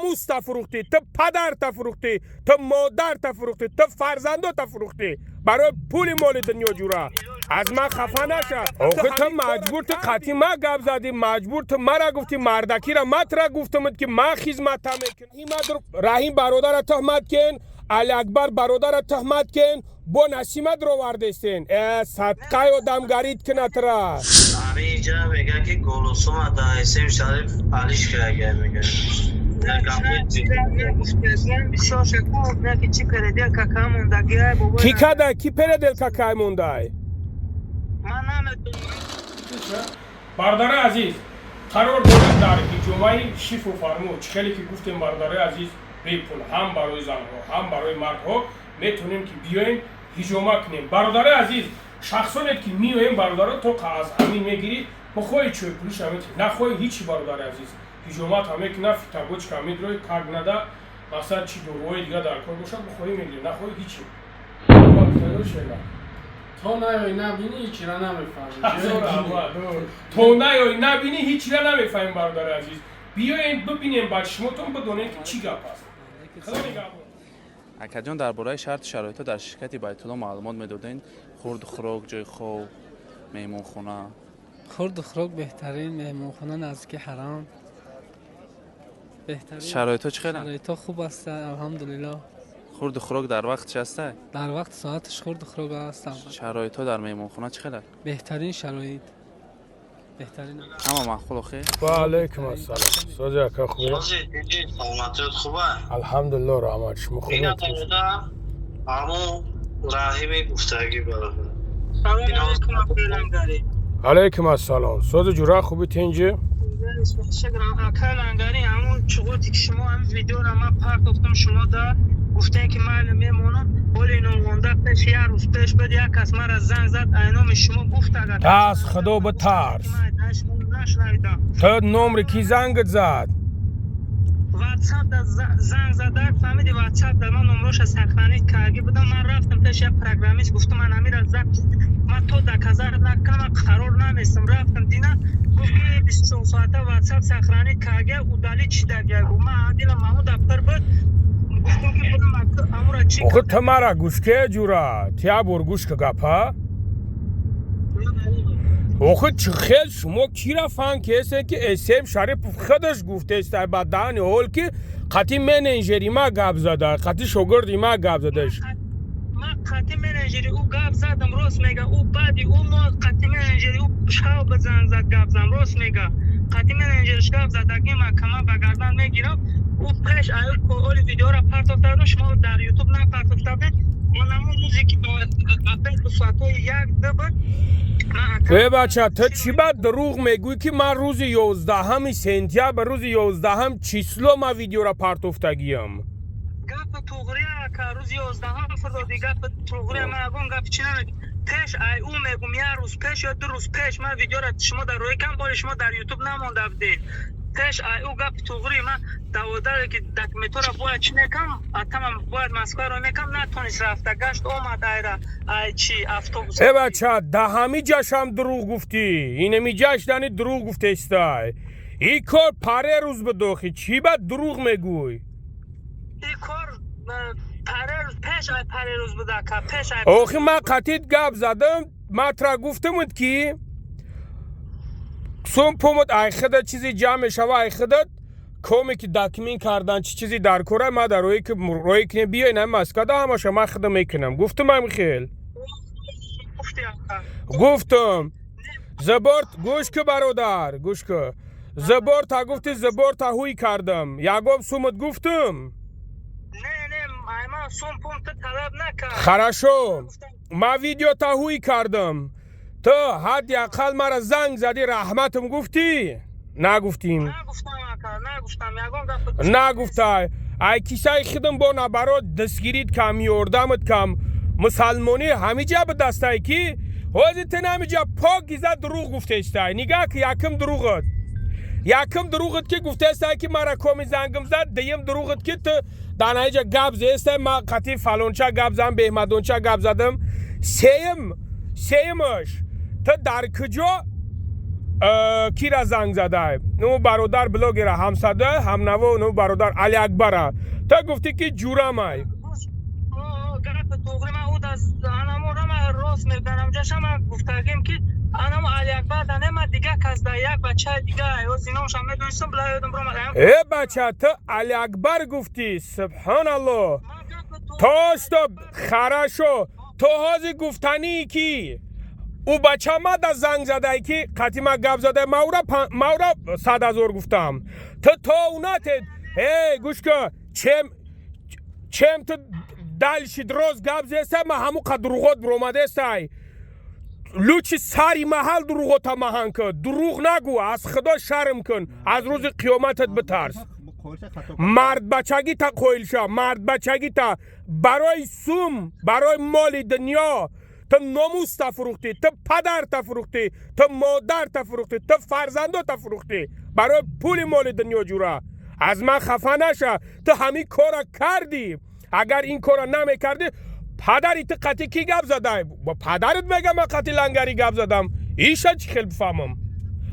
Номуста фурӯхтӣ, ту падарта фурӯхтӣ, ту модарта фурӯхтӣ, ту фарзандота фурӯхтӣ барои пули моли дунё. Ҷура, аз ман хафа наша. Охи, ту маҷбур, ту қатъи ма гап задӣ, маҷбур, ту мара гуфтӣ мардакира. Ма тура гуфтамд, ки ман хизматта мекунам. Раҳим бародара туҳмат кен, Алиакбар бародара туҳмат кен, бо Насима дровардестен. Э, садқаи одамгарит кина тура. Ҳаминҷа мегӯяд, ки голосума да Эсем Шариф алиш кардагия, мегӯяд. Бисёр шакур, ки чӣ переделка камондагиай. Ки када, ки переделка кай мондай? Ман наметонам. Бародари азиз, қарор дорем дар ҳиҷомаи Шифу Фармо. Чӣ хеле ки гуфтем, бародари азиз, бепул ҳам барои занҳо, ҳам барои мардҳо метавонем, ки биёем, ҳиҷома кунем. Бародари азиз, шахсоне ки меоем, бародаро, то аз ҳамин мегирӣ, бихоҳӣ чойпулиша метавонӣ, нахоҳӣ ҳичи. Бародари азиз, ҳиҷомат ҳам мекуна, фитобочка медрои, как нада, масалан, чӣ доруҳои дига дар кор бошад, бихоҳӣ мегирӣ, нахоҳӣ ҳичи. То наёй набинӣ, ҳичира намефаҳмӣ. То наёй набинӣ, ҳичира намефаҳмем. Бародари азиз, биёем, бибинем, ба чишмотон бидонем, ки чӣ гап аст. Худо нигаҳбон. Акаҷон, дар бораи шарту шароитҳо дар ширкати Байтулло маълумот медодем: хурду хӯрок, ҷои хоб, меҳмонхона. Хурду хӯрок беҳтарин, меҳмонхона наздики ҳарам, беҳтарин. Шароитҳо чӣ хеланд? Шароитҳо хуб аст, алҳамдулиллоҳ. Хурду хӯрок дар вақт чи ҳаста? Дар вақти соаташ хурду хӯрок аст. Шароитҳо дар меҳмонхона чӣ хеланд? Беҳтарин шароит, беҳтарин. Ҳама маъқул охи? Ва алайкум ассалом. Сози, ака, хубе? Сози, тинҷи, саломатиёт хуба? Алҳамдулиллоҳ, раҳмат. Шумо Ина хуб? Бародар, ҳамун Раҳими гуфтагӣ, бародар. Салом алейкум, акай. Алайкум ассалом. Сози, ҷура, хуби, тинҷи? Шукрам, акай Лангари. Ҳамун чуғоте ки шумо ҳамин видеоро ман партофтам, шумо да гуфтем, ки майли, мемонам. Оли номонда пеш, як рӯз пеш буд, як кас мара занг зад, ай номи шумо гуфт, агар Тас худо битарс. Нашунавидам. Ту номри ки зангат зад? Ватсап да занг задак, фаҳмиди? Ватсап да ман номроша сохранить карги будам. Ман рафтам пеш як программист, гуфтам, ман ҳамира запись, ман то доказать накунам, ман қарор наместам. Рафтам, дина гуфт, ки 24 соата ватсап сохранить каргия, удалить чидагия. Гуфт, ман дилам маҳмуда пир буд, гуфтам, ки будам амура чи. Охи, ту мара гӯш ке, ҷура, ту як бор гӯш ка гапа. Охи, чӣ хел шумо кира фаҳм кесе, ки Эсем Шарипов худаш гуфтеста ба даҳани ҳол, ки қати менеҷери ма гап зада, қати шогирди ма гап задаш? Ман қати менеҷери ӯ гап задам, рост мега. Ӯ баъди ӯ мо қати менеҷери ӯ шав ба занг зад, гап зам, рост мега. Қати менеҷериш гап задаги, ман кама ба гардан мегирам. Ӯ пеш аю оли видеоро партофта будам, шумо дар Ютуб напартофта будед. Он ҳамон рӯзе ки опять ба соатҳои 1-2 буд. Э, бача, ту чӣ ба дурӯғ мегӯӣ, ки ман рӯзи 11 сентябр, рӯзи 11 число ман видеоро партофтагиям? Гапи туғрия, ака, рӯзи 11-ҳам фурдоди, гапи туғрия. Ман ягон гапи чӣ намегӯм. Пеш ай ӯ мегум, як рӯз пеш ё 2 рӯз пеш ман видеоро шумо дар рӯи кам боли, шумо дар Ютуб намонда будед. Пеш ай ӯ, гапи туғри. Ман даводаре, ки документҳоро бояд чӣ мекам, атамам бояд Москваро мекам, натонист, рафта гашт омад, айра ай чи автобус. Э, бача, да ҳами ҷашам дурӯғ гуфтӣ, инами ҷашдани дурӯғ гуфтестай. И кор паре рӯз бидохӣ, чӣ ба дурӯғ мегӯй? И кор паре рӯз пеш, ай паре рӯз буда, ака, пеш ай. Охи, ман қатит гап задам, ман тура гуфтамуд, ки сум пумуд айхида чизи ҷамъ мешава, айхидат коме ки документ кардан, чӣ чизи дар кора, ма дар роҳе ки роҳе кинем, биёй на Москва, да ҳамаша ман хида мекунам. Гуфтам ам хел? Гуфти, ака. Гуфтам. Заборт гӯш ки, бародар, гӯш ки, заборта гуфти, заборта ҳуй кардам, ягон сумат гуфтам? Не, ай ман сум пум ту талаб накард. Хорошо, ман видеота ҳуй кардам, ту ҳадди ақал мара занг задӣ, раҳматам гуфтӣ? Нагуфтим? Нагуфтам, ака, нагуфтам ягон гап. Нагуфтай. Ай кисаи хидм бо набарот дастгирит кам, ёрдамат кам, мусалмонӣ ҳамиҷа ба дастай, ки ҳозир ту намиҷа пок гиза дурӯғ гуфтестай. Нигаҳ ки, якм дурӯғат, якм дурӯғат, ки гуфтестай, ки мара коми зангм зад. Дуюм дурӯғат, ки ту дар наиҷа гап зестай, ма қати фалонча гап задам, беҳмадонча гап задам. Сеюм, сеюмаш, ту дар куҷо? Кира занг задай? Ну, бародар блогера, ҳамсада, ҳамнаво, ну, бародар Алиакбара. Ту гуфтӣ, ки ҷурамай. Гапи туғри, ман уд аз анамора ман рост мекунам. Ҷаша ман гуфтагим, ки анамо Алиакбар да не, ман дига кас да, як бачаи дига, ҳози номшам медонистам, била ёдам ромад. Э, бача, ту Алиакбар гуфтӣ, субҳоналлоҳ. То что, хорошо, то ҳози гуфтанӣ, ки ӯ бача мада занг задай, ки қати ма гап задай, маура 100 000 гуфтам. Ту то унатед. Э, гӯш ка, чем ту дальше дроз гап зеста, ма ҳаму қа дуруғот буромадестай. Лучше сари маҳал дуруғота маҳан кун, дурӯғ нагӯ, аз Худо шарм кун, аз рӯзи қиёматат битарс. Мардбачагита қоил ша, мардбачагита. Барои сум, барои моли дунё ту номуста фурӯхтӣ, ту падарта фурӯхтӣ, ту модарта фурӯхтӣ, ту фарзандота фурӯхтӣ барои пули моли дунё. Ҷура, аз ман хафа наша, ту ҳамин кора кардӣ. Агар ин кора намекардӣ, падари ту қати кӣ гап задай? Бо падарат мегам, ман қати Лангари гап задам. Иша чӣ хел бифаҳмам?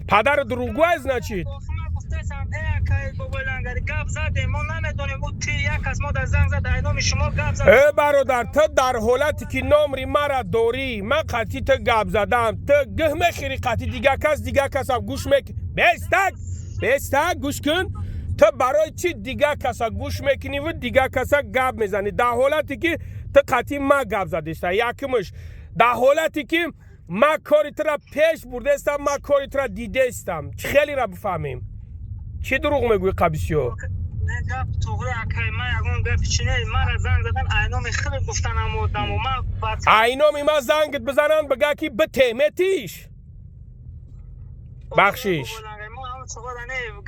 Падари дурӯғгӯ, значит. Гуфтесам, э, акай Бобои Лангари, гап задем, мо намедонем, ӯ ти як кас мо дар занг зад, ай номи шумо гап зад. Э, бародар, ту дар ҳолате ки номри мара дорӣ, ман қати ту гап задам, ту гӯҳ мехӯрӣ қати дига кас, дига касам гӯш мек. Бестак, бестак, гӯш кун. Ту барои чӣ дига каса гӯш мекуниву дига каса гап мезанӣ, дар ҳолате ки ту қати ма гап задеста? Якумш, дар ҳолате ки ман кори тура пеш бурдестам, ман кори тура дидестам, чӣ хелера бифаҳмем? Чӣ дурӯғ мегӯӣ қабисиё? Не, гап туғри, акай, ман ягон гапи чи не, мара занг задан, ай номи хеле гуфтанам одамо, ман Айноми ма зангит бизананд, бига, ки бите метиш бахшиш.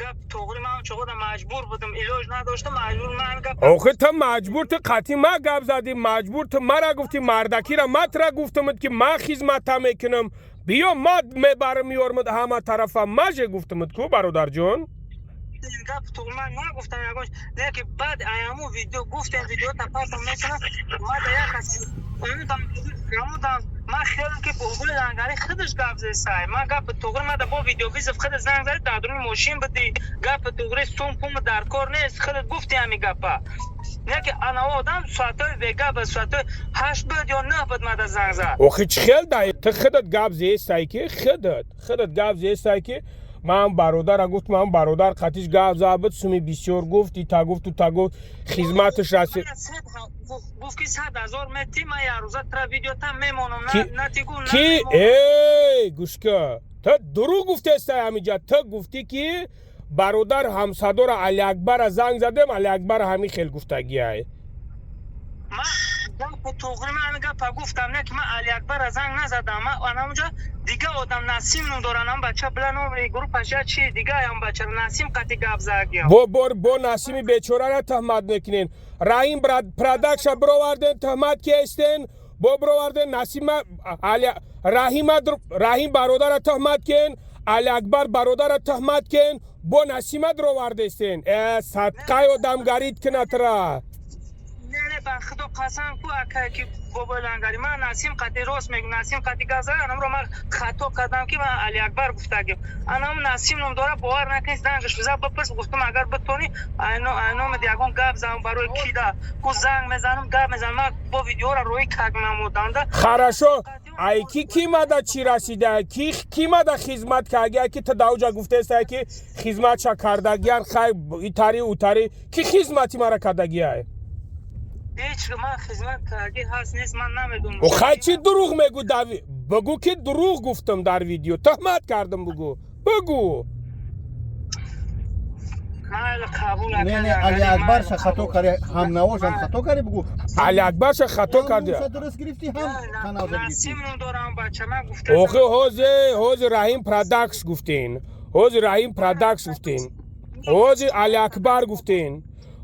Гап туғри, ман чоғода маҷбур будам, илоҷ надоштам, маҷбур ман гап. Охи, ту маҷбур, ту қатъи ма гап задӣ, маҷбур. Ту мара гуфтӣ мардакира, ма тура гуфтамд, ки ман хизмата мекунам, биё, ма мебарам, меёрмад ҳама тарафа, маже гуфтамд ку, бародарҷон. Гап туғри, ман нагуфтам ягон, леки баъд аяму видео гуфтем, видео тапасам мекунам, ма да як кас амудам, ман хелам, ки Бобои Лангари худаш гап зесай. Ман гапи туғри, ма да бо видеовызов худаш занг зади, дар дуруни мошин будӣ. Гапи туғри, сум пум дар кор нест, худат гуфти ҳами гапа. Яке анаво одам соатҳои бега ба соатҳои 8 буд ё 9 буд, ма да занг зад. Охи, чӣ хел дай? Ту худат гап зесай, ки худат гап зесай, ки ман бародара гуфт, ман бародар қатиш гап зад буд, суми бисёр гуфт, ита гуфт, ута гуфт, хизматаш расид. Гуфт, ки 100 000 мети, ман якрӯза тра видеотам мемонам. Натигу. Ки? Эй, гӯшка, ту дурӯғ гуфтестай ҳамиҷа. Ту гуфтӣ, ки бародар ҳамсадора Алиакбара занг задем, Алиакбара ҳамин хел гуфтагиай. Ман гапи туғри, ман ҳамин гапа гуфтам, не ки ман Алиакбара занг назадам. Ман анамунҷа дига одам Насим ном доран, ам бача била номи группаш я чи дига, ам бача Насим қати гап задгиям. Бо бор бо Насими бечорара тӯҳмат мекунен. Раҳим Продакша бироварден, тӯҳмат кестен, бо бироварден Насима Раҳима, Раҳим бародара тӯҳмат кен, Алиакбар бародара тӯҳмат кен, бо Насима дровардестен. Э, садқаи одамгарит кунатра. Не, не, ба Худо қасам ку, акай, ки Бобои Лангари, ман Насим қати рост мегӯм, Насим қати гап задам. Анамро ман хато кардам, ки ман Алиакбар гуфтагим. Анам Насим ном дора, бовар накунед, зангаш биза, бипурс. Гуфтам, агар битонӣ, айномед ягон гап занам, барои кида ку занг мезанам, гап мезанам, ман бо видеора рӯи как намудамда. Хорошо, ай ки мада чӣ расида, ки мада хизмат кардагия, ки ту даоҷа гуфтестай, ки хизматша кардагиян? Хай, итари утари, ки хизмати мара кардагияй? Ҳеҷ ман хизмат карди ҳаст нест, ман намедонам. Хай, чӣ дурӯғ мегӯ? Бигӯ, ки дурӯғ гуфтам дар видео, тӯҳмат кардам, бигӯ, бигӯ. Майли, қабул. Не, не, Алиакбарша хато карди, ҳамнавошам хато карди, бугу. Алиакбарша хато карди. Дуруст гирифтӣ, ҳам танавза гирифтӣ. Насим ном дорам бача, ман гуфта. Охи, ҳози ҳози Раҳим Продакш гуфтен, ҳози Раҳим Продакш гуфтен, ҳози Алиакбар гуфтен,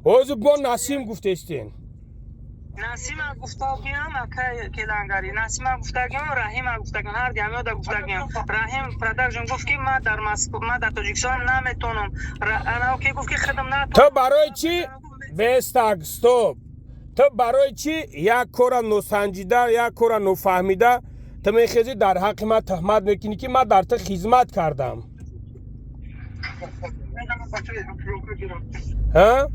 ҳози бо Насим гуфтестен. Насима гуфтагиам, акай Келангари, Насима гуфтагиам, Раҳима гуфтагиам, ҳар диамёда гуфтагиам. Раҳим Продакшн гуфт, ки ман дар Москва, ман дар Тоҷикистон наметонам. Анав ки гуфт, ки худам натонам. Ту барои чӣ, бестак, стоп, ту барои чӣ як кора носанҷида, як кора нофаҳмида? Ту Ту мехезӣ, дар ҳаққи ман туҳмат мекунӣ, ки ман дар ту хизмат кардам. Ҳа,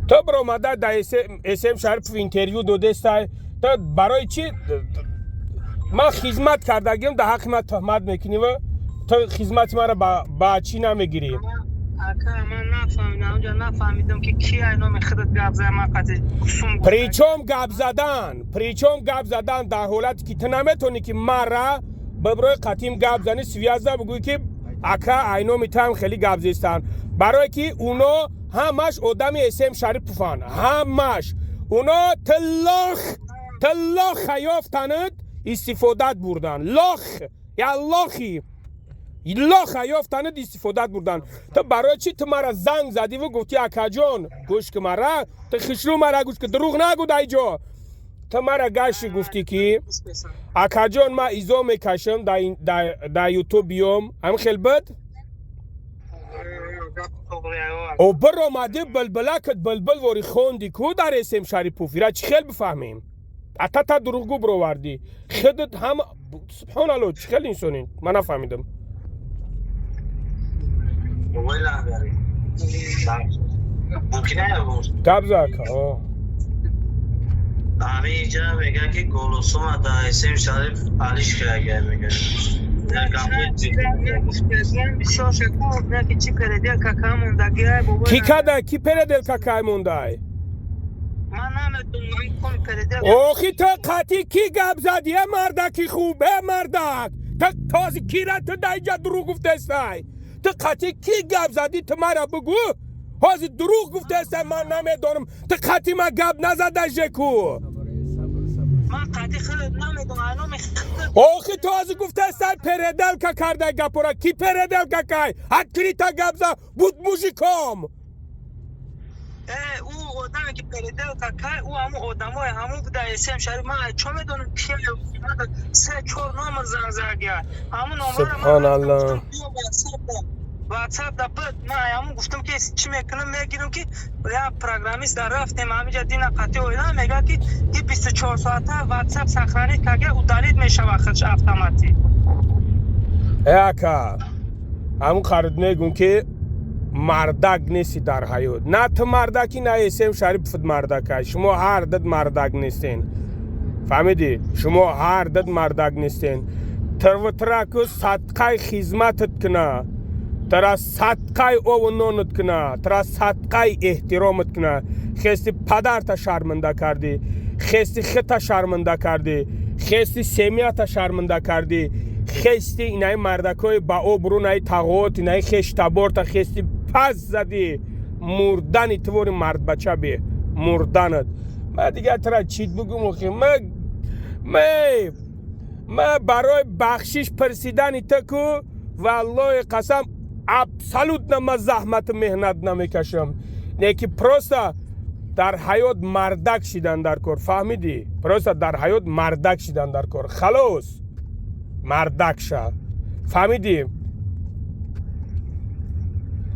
ту биромада дар СМ Шарипов интервю додестай. Ту барои чӣ ман хизмат кардагим, дар ҳаққи ман туҳмат мекунӣ ва ту хизмати маро ба чӣ намегирӣ? Ака, ман нафаҳмидам, онҷа нафаҳмидам, ки ки ай номи худат гап зад, ман қати сум. Причём гап задан, причём гап задан дар ҳолате ки ту наметавонӣ, ки мара биброи қатим гап зани, связь а бигӯӣ, ки ака, айноми таам хеле гап зестан, барое ки уно ҳамаш одами СМ Шарипованд, ҳамаш уно тиллох тиллоха ёфтанад, истифодат бурдан, лох я лохи лоха ёфтанад, истифодат бурдан. Ту барои чӣ ту мара занг задиву гуфти: «Акаҷон, гӯш ки мара, ту хишрӯ мара гӯш ки, дурӯғ нагӯ дар ҷо». Ту мара гашти, гуфтӣ, ки акаҷон, ман изо мекашам, дар Ютуб биём, ҳамин хел буд. О, биромадӣ, билбилакат билбил вори хонди ку дар СМ Шарипов. Ира чӣ хел бифаҳмем? Атата дурӯғгӯ бировардӣ худат ҳама. Субҳоналло, чӣ хел инсонӣ, ман нафаҳмидам. Бобои Лангари. Мумкин аст? Гап за, ака. Ҳамин инҷа мегӯяд, ки голосума дар СМ Шариф Алиш кардагия, мегӯяд. Бисёр шакур, ки чӣ переделка камондагиай, бобои. Ки када, ки переделка кай мондай? Ман наметонам кон переделка. Охи, ту қатӣ кӣ гап задӣ, э мардаки хуб, э мардак? Ту този кира, ту дар инҷа дурӯғ гуфтестай. Ту қатӣ кӣ гап задӣ, ту мара бигӯ. Ҳозир дурӯғ гуфтестай, ман намедонам. Ту қатӣ ма гап назада жеку. Ман қати худат намедонам, айноми худат. Охи, ту ҳозир гуфтестай, переделка кардай гапора. Ки переделка кай? Открыто гап за, буд мужиком. Э, ӯ одаме, ки переделка кай, ӯ ҳамун одамои ҳамун буда СМ Шариф. Ман чо медонам ки, се чор номер занг задия, ҳамун номерро. Субҳоналлоҳ. Ватсап да буд, ман ҳамун гуфтам, ки чӣ мекунам, мегирам, ки як программист дар рафтем ҳаминҷа, дина қатӣ оила мегӯяд, ки и 24 соата ватсап сохранить карда, удалить мешавад худш автоматик. Э ака, ҳамун қариб мегӯм, ки мардак нести дар ҳаёт. На ту мардаки, на СМ Шариповт мардака. Шумо ҳар дид мардак нестен, фаҳмидӣ? Шумо ҳар дид мардак нестен. Тирвтираку садқаи хизматат куна, тара садқаи ову нонат куна, тара садқаи эҳтиромат куна. Хести падарта шарманда кардӣ, хести хита шарманда кардӣ, хести семья та шарманда кардӣ, хести инаи мардакҳои ба обрӯ, наи тағоот, инаи хештаборта хести пас задӣ. Мурдани твори мардбача бе мурданат. Ма дигар тара чит бугум? Охи, ма барои бахшиш пурсидани ту ку, валлоҳи қасам, абсолютно ма заҳмату меҳнат намекашам. Не ки просто дар ҳаёт мардак шидан дар кор, фаҳмидӣ? Просто дар ҳаёт мардак шидан дар кор, халос, мардак ша, фаҳмидӣ?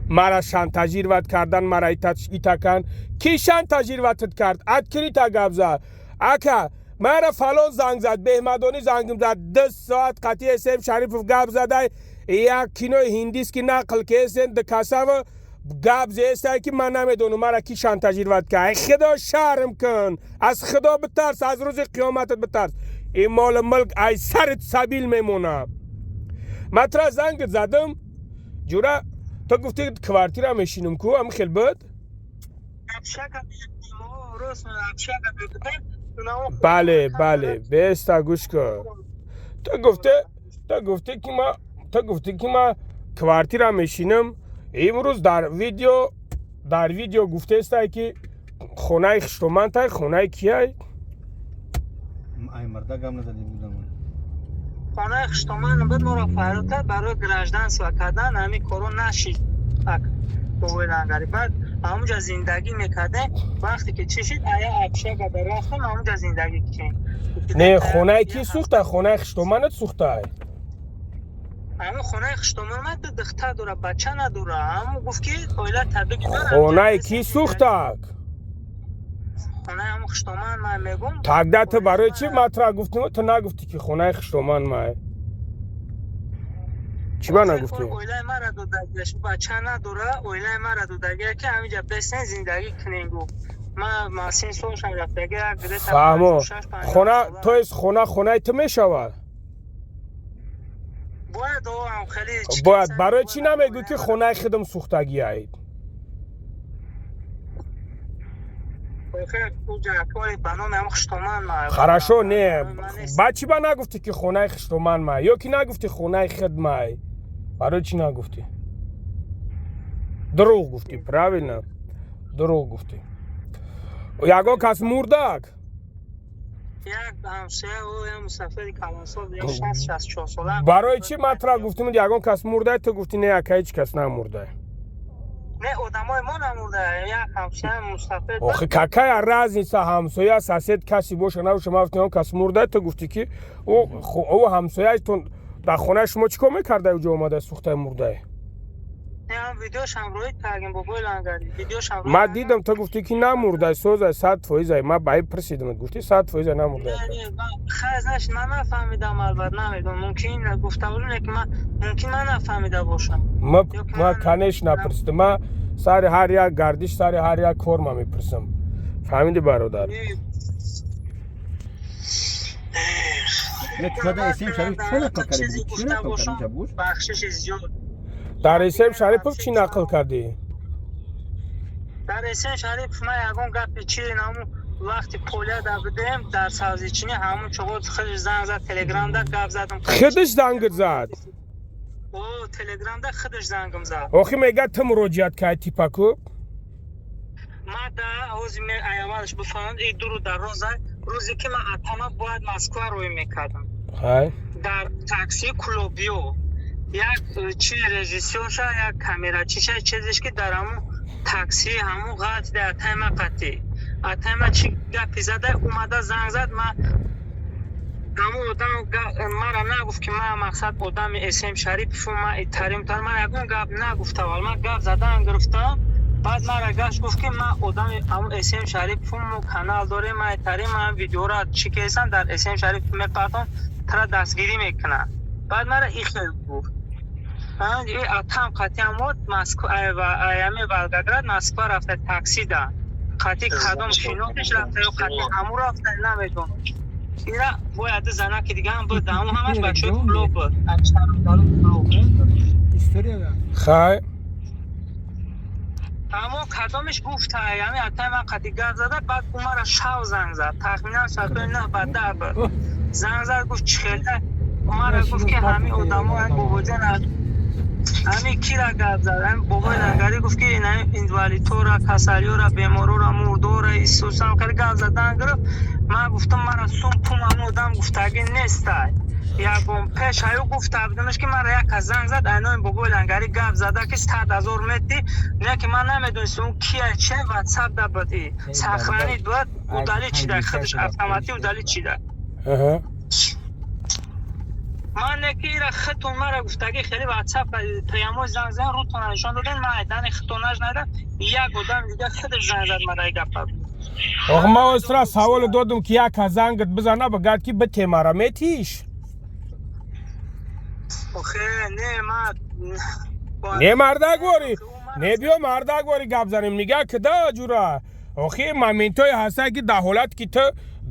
Мара шантажировать кардан, мара итакан. Ки шантажировать ат кард? Открыто гап зад, ака. Мара фалон занг зад, беҳмадонӣ зангм зад, 2 соат қатъи СМ Шарипов гап задай, як кинои ҳиндист, ки нақл кесен дкасава гап зестай, ки ман намедонам мара ки шантажировать кард. Ай худо, шарм кун, аз худо битарс, аз рӯзи қиёматат битарс. Ин молу мулк ай сарит сабил мемона. Ман тура зангт задам, ҷура, ту гуфти квартира мешинам ку, ҳамин хел буд. Общага, рост, общага бекутем. Бале, беста, гӯш кун. Ту гуфте, ки ма квартира мешинам. Имрӯз дар видео гуфтестай, ки хонаи хиштомантай, хонаи кияй? Ай марда гап назадӣ будам. Хонаи хиштоман буд, моро фарёд кард барои гражданство кардан, ҳамин коро нашид, бобои Лангари. Баъд ҳамунҷа зиндагӣ мекардем. Вақте ки чӣ шид, ая общага да рафтем, ҳамунҷа зиндагӣ кунем. Не, хонаи ки сӯхта? Хонаи хиштоманат сӯхтай? Ҳамун хонаи хиштоман ман ду духтар дора, бача надора. Ҳамун гуфт, ки оила табиги. Хонаи ки сӯхтак? Хонаи ҳамун. Хуштоман ман мегум. Тогда ту барои чӣ матра гуфтӣ? Ту нагуфтӣ, ки хонаи Хуштоман май. Чӣ ба нагуфтӣ? Оилаи мара додагиаш, бача надора, оилаи мара додагия, ки ҳаминҷа бесен зиндагӣ кунем, гуфт. Ман син солшам рафтаги. Фаҳмо, хона, то есть хона хонаи ту мешавад? Бояд ам хеле. Бояд. Барои чӣ намегӯӣ, ки хонаи худам сӯхтагиаед? Хорошо, не, ба чӣ ба нагуфтӣ, ки хонаи Хуштоман май, ё ки нагуфтӣ хонаи худ май? Барои чӣ нагуфтӣ? Дурӯғ гуфтӣ, правильно, дурӯғ гуфтӣ. Ягон кас мурдак? Барои чӣ матра гуфтим, ягон кас мурдай, ту гуфтӣ, не, ака, ҳеҷ кас намурдай? Не, одамои мо намурда, як ҳамсоя мустафид. Охи, какая разница, ҳамсоя, сосед касе боша, набоша? Ман гуфтам, кас мурдай, ту гуфтӣ, ки ӯ ҳамсояатон дар хонаи шумо чӣ кор мекарда, уҷо омада сӯхтаи мурдай? Ман дидам, ту гуфтӣ, ки намурдай, созай, 100%-ай. Ман ба ин пурсидам, гуфтӣ, 100% намурдай. Ман нафаҳмидам, албат, намедонам, мумкин гуфта будем, лекин ман мумкин ман нафаҳмида бошам. Ман, конечно, напурсидам. Ман сари ҳар як гардиш, сари ҳар як кор ман мепурсам, фаҳмиди, бародар? Дар Эсем Шарипов чӣ нақл кардӣ? Дар Эсем Шарипов ман ягон гапи чи наму. Вақти поляда будем, дар савзичинӣ, ҳамун чоғо худаш занг зад, телеграмда гап задам. Худаш зангит зад? О, телеграмда худаш зангам зад. Охи, мега, ту муроҷиат кардӣ, типаку. Ма да ҳози аявалаш бифаҳмам, и дуру дар роза, рӯзе ки ман атама бояд Москва рӯй мекардам, дар такси Клубио як чи режиссёрша, як камерачиша, чизеш, ки дар ҳамун такси ҳамун ғалт дар атайма қатӣ атайма чи гапи зада омада занг зад. Ма ҳамун одам мара нагуфт, ки ман мақсад одами Эсем Шарипов, ма таримтар. Ман ягон гап нагуфта, вал ман гап задан гирифтам. Баъд мара гашт, гуфт, ки ман одами ҳамун Эсем Шарипову, мо канал дорем, ман тарим, ман видеора чӣ кесам, дар Эсем Шарипов мепартом, тара дастгирӣ мекунам. Баъд мара ихел гуфт. Атам қатъиан мо аями Волгоград Москва рафта, таксида қатъи кадом шиносиш рафта ё қатъи ҳамун рафта, намедонам. Ира бояд занаки дигаам буд, ҳамун ҳамаш бачаҳои клуб буд. Хай. Ҳамон кадомеш гуфта, яъне атай ман қатъи гап зада. Баъд ӯ мара шав занг зад, тахминан соатҳои 9 ба 10 буд, занг зад, гуфт, чӣ хела, мара гуфт, ки ҳамин одамо, бобоҷон, ҳамин кира гап зад, ҳамин бобои Лангарӣ гуфт, ки инвалидҳора, касалиёра, беморора, мурдора исусан хеле гап задан гирифт. Ман гуфтам, мара сум пум ҳамон одам гуфтагӣ нестай. Ягон пеш аю гуфта будамш, ки мара як кас занг зад, айнои бобои Лангарӣ гап зада, ки 100 000 мети. Не, ки ман намедонистам кия, чи ватсап да буд, сохранить буд, удалить чида, худаш автоматӣ удалить чида. Ман не, ки ира хитон мара гуфтагӣ, хеле ватсап прямой занг зан, рутона нишон додем, ман айдани хитонаш надам, як одам дига худаш занг зад, мара гапа. Ох, ман остра саволе додум, ки як кас зангат бизана, бигӯяд, ки бите, мара метиш? Охе, не, ман Не, мардак ворӣ, не, биё, мардак ворӣ гап занем. Нигаҳ кида, ҷура, охи, моментҳое ҳастанд, ки дар ҳолате ки ту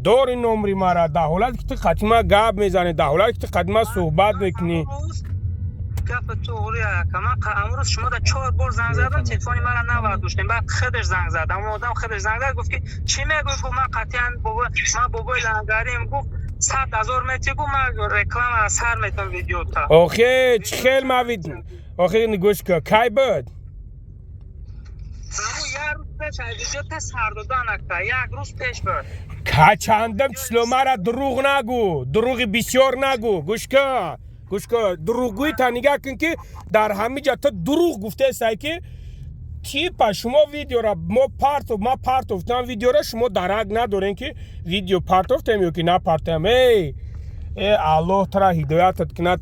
дори номри мара, дар ҳолате ки ту қатима гап мезанӣ, дар ҳолате ки ту қатима суҳбат мекунӣ. Гапи туғри, ака. Ман амрӯз шумо да чор бор занг задам, телефони мара навардоштем. Баъд худаш занг зад, ҳамон одам худаш занг зад, гуфт, ки чӣ мегӯй? Гуфт, ман қатъиян ман бобои Лангарим, гуфт, 100 000 мети, гуфт, ман рекламара сар метам видеота. Охе, чӣ хел мавид? Охе, гӯш ка, кай буд? Ҳамун як рӯз пеш ай видеота сар додан, ака, як рӯз пеш буд. Ка чандам число? Мара дурӯғ нагӯ, дурӯғи бисёр нагӯ. Гӯш ка, гӯш ка, дурӯғгӯита нигаҳ кун, ки дар ҳамин ҷа ту дурӯғ гуфтаесай, ки типа шумо видеора мо партов, ма партофтам видеора, шумо дарак надорем, ки видео партофтем ё ки напартоем. Эй, э, Аллоҳ тара ҳидоятат кунад.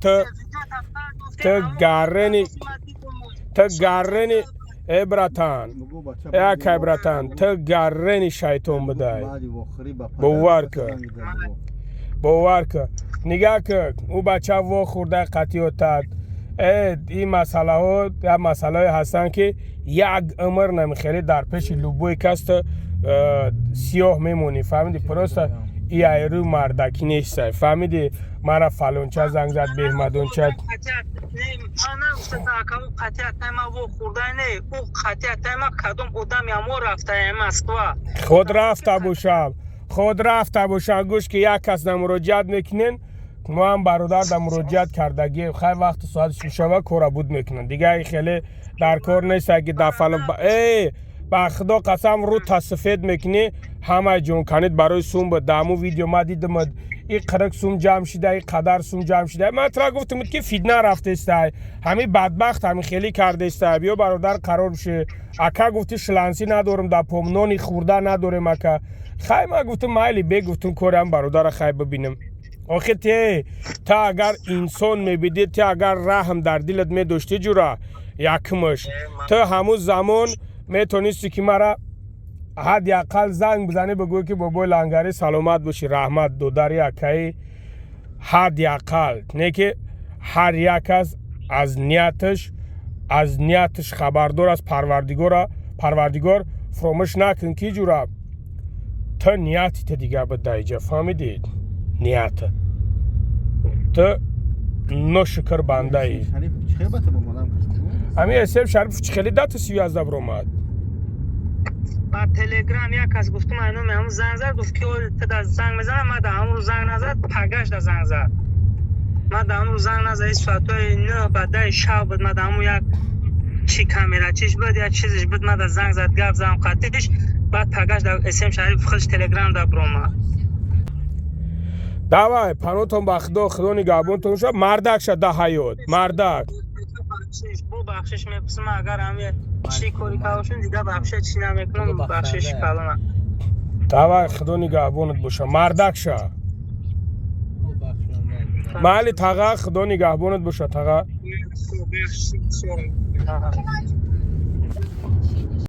Ту гаррени, ту гаррени, Э, братан, э, акай, братан, ту гаррени шайтон будай. Бовар кун, бовар кун, нигаҳ кун, ӯ бача вохӯрда қатиётад. Э, ин масъалаҳо як масъалаҳое ҳастанд, ки як умр намехелӣ дар пеши любой кас ту сиёҳ мемонӣ, фаҳмидӣ? Просто и айрӯ мардакӣ нестай, фаҳмидӣ? Мара фалонча занг зад, беҳмадонча. Ман нагуфтам, ака, ӯ қатъият ма вохӯрда не, ӯ қатъият ма кадом одами амо рафтая Москва. Худ рафта бошам, худ рафта бошам. Гӯш, ки як кас на муроҷиат мекунен, мо ҳам бародар да муроҷиат кардагием. Хай, вақту соатш мешава, кора буд мекунанд. Дигар хеле дар кор нест, ки дафала. Э, ба худо қасам, рӯ тасафед мекунӣ, ҳамаи ҷонканид барои сум буд. Даму видео ма дидам, и қирик сум ҷамъ шида, и қадар сум ҷамъ шида. Ман тра гуфтам, ки фитна рафтестай, ҳами бадбахт ҳами хелӣ кардестай. Биё, бародар, қарор ши. Ака, гуфти, шлансӣ надорам, дар пом нони хӯрда надорем, ака. Хай, ман гуфтам, майли, бегуфтум, корам бародара хай бибинем. Охи те, та агар инсон мебидӣ, те агар раҳм дар дилат медоштӣ, ҷура, якмаш ту ҳамун замон метонисти, ки мара ҳадди ақал занг бизанӣ, бигӯӣ, ки бобои Лангарӣ, саломат бошӣ, раҳмат, додари акаи. Ҳадди ақал не, ки ҳар як кас аз нияташ хабардор аст. Парвардигора, Парвардигор, фуромӯш накун, ки ҷура, ту ниятите дигар бидаиҷа, фаҳмидӣ? Нията ту ношукр бандаӣ. Ҳамин Эсеб Шариф чӣ хеле дата 30 11 биромад? Ба Телеграм як кас гуфтум, айноми ҳамун занг зад, гуфт, ки ту да занг мезанам. Ма да ҳамун рӯз занг назад, пагаш да занг зад. Ма да ҳамун рӯз занг назад, и соатҳои 9 ба 10 шаб буд. Ма да ҳамун як чи камерачиш буд, як чизиш буд, ма да занг зад, гап задам қатиш. Баъд пагаш да Эсем Шариф худш Телеграм да биромад. Давай, панотон ба худо, худо нигаҳбонтон шуд. Мардак ша да ҳаёт, мардак. Бо бахшиш мепурсам, агар ҳами чӣ кори кардошем, дига бахшиш чӣ намекунам, бахшиш калона. Давай, худо нигаҳбонат боша, мардак ша. Майли, таға, худо нигаҳбонат боша, таға.